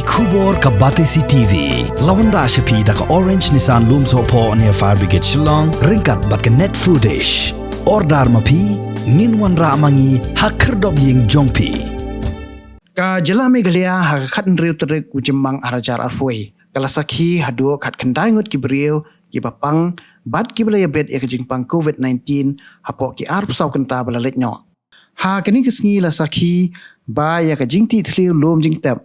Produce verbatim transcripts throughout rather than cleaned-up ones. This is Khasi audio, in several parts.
Khubor ka Batesi T V la wanrah sha phi da ka Orange Nissan Lumsohphoh near Fire Brigade Shillong, ryngkat bad ka Net Foodish. Order ma phi, ngin wanrah ma ngi ha khyrdop ïing jong phi. Ka jylla Meghalaya ha ka khathynriew tarik u Jymmang arhajar arphew wei ka la sakhi haduh khatkhyndai ngut ki briew kiba pang bad kiba la ïabit ïa ka jingpang covid nineteen hapoh ki arphew saw kynta ba la leit noh. Ha kane ka sngi la sakhi ba ïa ka jingtih thliew lum jingtep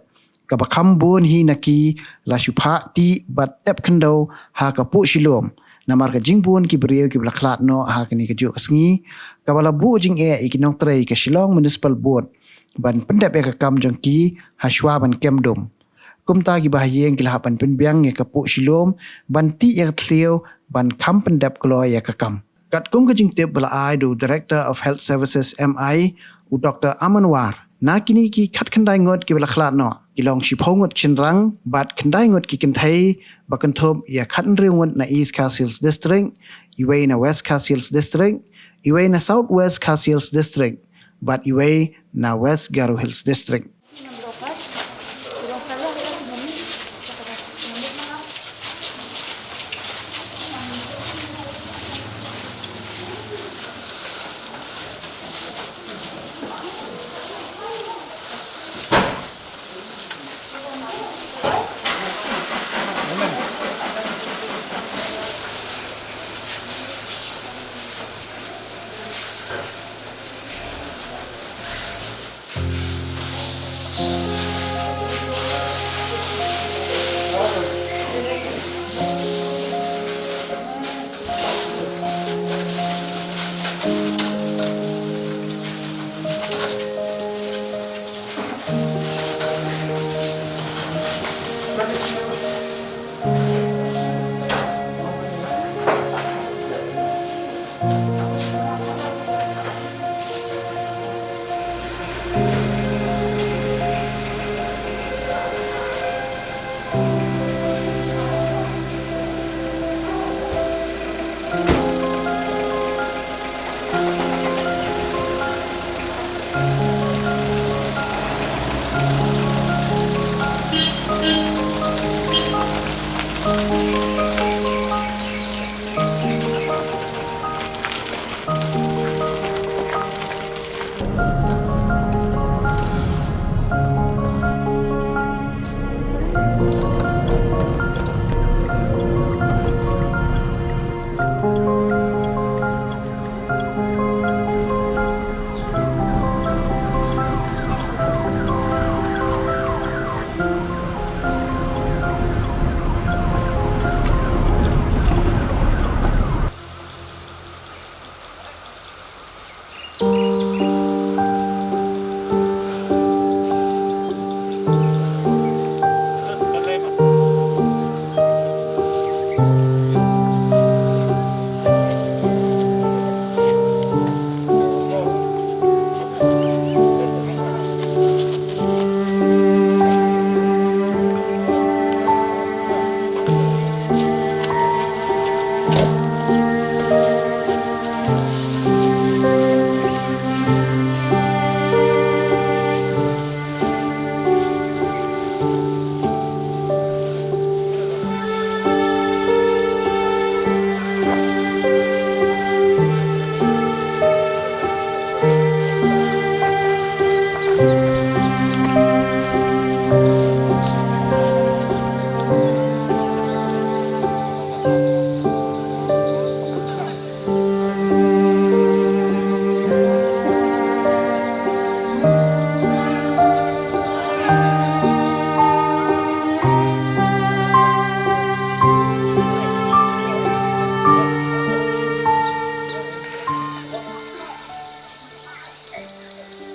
kaba kham bun hi na ki la shu phah tih bad tep khyndew ha ka puh shilum. Namar ka jingbun ki briew kiba la khlad noh ha kane ka juh ka sngi, kaba la buh jingeh ïa ki nongtrei ka Shillong Municipal Board ban pyndep ïa ka kam jong ki ha shuwa ban kem dum. Kumta kiba ha ïing ki la hap ban pynbiang ïa ka puh shilum ban tih ïa ka thliew ban kham pyndep kloi ïa ka kam. Katkum ka jingtip ba la ai da u Director of Health Services M I, u Doctor Aman War, na kine ki khatkhyndai ngut kiba la khlad noh, ki long shiphew ngut shynrang bad khyndai ngut ki kynthei, ba kynthup ïa khathynriew ngut na East Khasi Hills District, iwei na West Khasi Hills District, iwei na South West Khasi Hills District bad iwei na West Garo Hills District.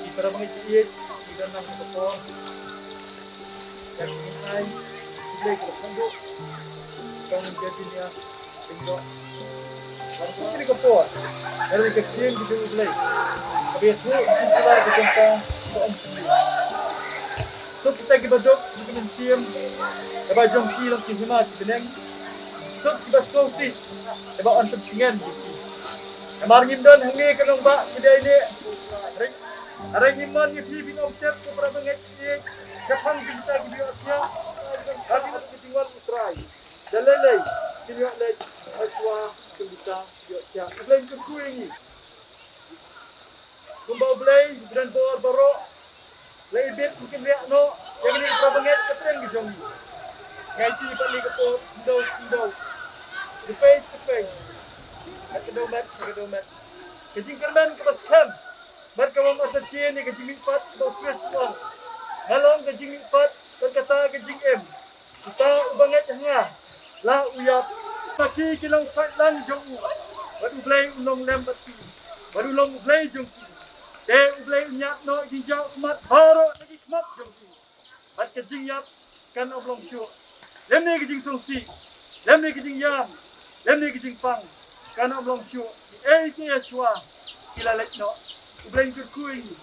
Ki para bangeit, ki don na ka por. Ka jingai U Blei ka kham duh. Ka jingduh. Ka jingduh. Ka jingduh ka por. Ka jingduh ka jingduh U Blei. Ka jingduh ka jingduh ka jingduh. Suk kita kiba duk, kiba mynsiem, kiba jong ki long ki hima ki bneng. Suk kiba sngewsih, kiba yn pyntngen ïa ki. Namar ngim don hangne ka nongbah ki dei ne. Hynrei ngim mon ïa phi, phi ong tep ko para bangeit ki, shaphang kita kiba ïoh thiah. Kin ïa noh ïa kane ka para bangeit ka pyrshah ka jong ngi. Ngai ti pat li ka por, khyndew khyndew, kynpei kynpei, ka dewmet ka dewmet. Ka jingkyrmen kaba skhem bad kaba martyr ïa ka jingmihpat kaba u Khrist u ong, nga long ka jingmihpat bad kata ka jingim. Uta uba ngeit ha nga, la u ïap. Ba ki ki long paidlang jong u, bad U Blei u long lem bad ki, bad u long U Blei jong ki. Te U Blei u ñiad noh ki jingjaw khmat baroh na ki khmat jong ki. Bad ka jingïap kan ym long shuh, lymne ka jingsngewsih, lymne ka jingïam, lymne ka jingpang, kan ym long shuh. Kiei kiei shuwa ki la leit noh. U Blei un kyrkhu ïa ngi,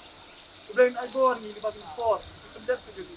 U Blei un ai bor ïa ngi, kaba ki por ki pyndep ka jong